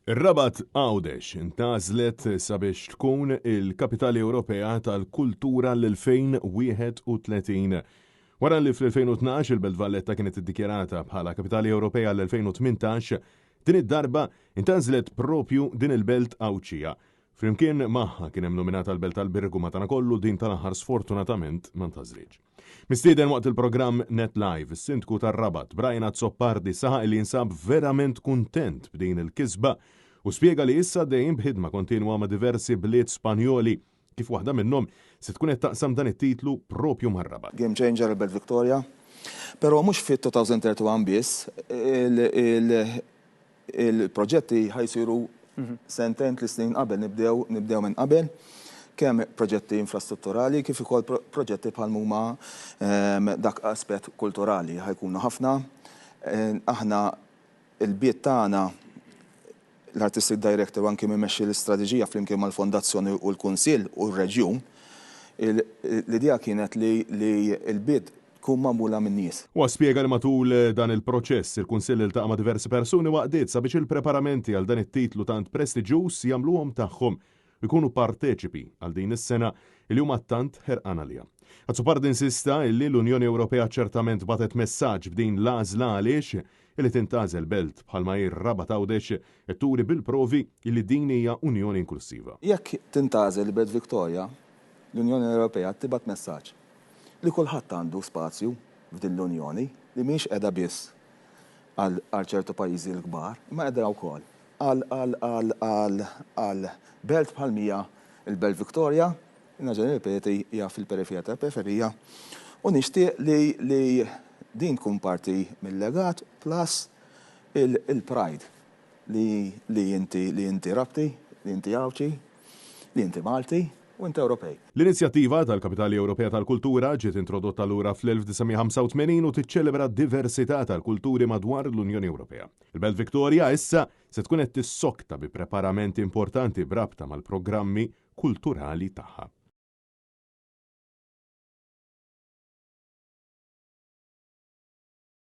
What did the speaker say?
Ir-Rabat Għawdex intgħażlet sabiex tkun il-Kapitali Ewropea tal-Kultura l-2031. Wara li fl-2012 il-Belt Valletta kienet iddikjarata bħala Kapitali Ewropea l-2018, din id-darba intgħażlet propju din il-belt Għawdxija. Flimkien magħha kien hemm nominata l-Belt tal-Birgu madankollu din tal-aħħar sfortunatament ma ntgħażlitx. Mistieden waqt il-programm Net Live, is-Sindku tar-Rabat, Brian Azzopardi saħaq li jinsab verament kuntent b'din il-kisba u spjega li issa għaddejjin b'ħidma kontinwa ma' diversi bliet Spanjoli kif waħda minnhom se tkun qed taqsam dan it-titlu propju mar-Rabat. Game changer il-Belt Victoria. Però mhux fit-2031 biss, Il-proġetti ħa jsiru sentejn, tliet snin qabel, nibdew nibdew minn qabel, kemm proġetti infrastrutturali kif ukoll proġetti bħal huma dak aspett kulturali ħa jkunu ħafna. Aħna il-biet tagħna l-Artistic Director u anki min imexxi l-istrateġija flimkien mal-Fondazzjoni u l-Kunsill u r-Reġjun, l-idea kienet li l-biet tkun magħmula min-nies. Huwa spjega li matul dan il-proċess, il-Kunsill iltaqa' ma' diversi persuni u għaqdiet sabiex il-preparamenti għal dan it-titlu tant prestiġjuż jagħmluhom tagħhom u jkunu parteċipi għal din is-sena li huma tant ħerqana għaliha. Azzopardi insista illi l-Unjoni Ewropea ċertament bagħtet messaġġ b'din l-għażla għaliex illi tintgħażel belt bħalma hi r-Rabat Għawdex qed turi bil-provi illi din hija Unjoni inklussiva. Jekk tintgħażel il-Belt Victoria, l-Unjoni Ewropea tibgħat messaġġ li kulħadd għandu spazju f'din l-Unjoni li mhijiex qiegħda biss għal ċertu pajjiżi l-kbar, imma qiegħda wkoll għal belt bħal m'hija l-Belt Victoria, nerġa' nirrepeti hija fil-periferija tal-periferija, u nixtieq li din tkun parti mil-legat plus il-pride li inti li inti Rabti, li inti Għawdxi, li inti Malti u inti Ewropej. L-inizjattiva tal-Kapitali Ewropea tal Kultura ġiet introdotta lura fl-1985 u tiċċelebra d-diversità tal-kulturi madwar l-Unjoni Ewropea. Il-Belt Victoria issa se tkun qed tissokta bi preparamenti importanti b'rabta mal-programmi kulturali tagħha.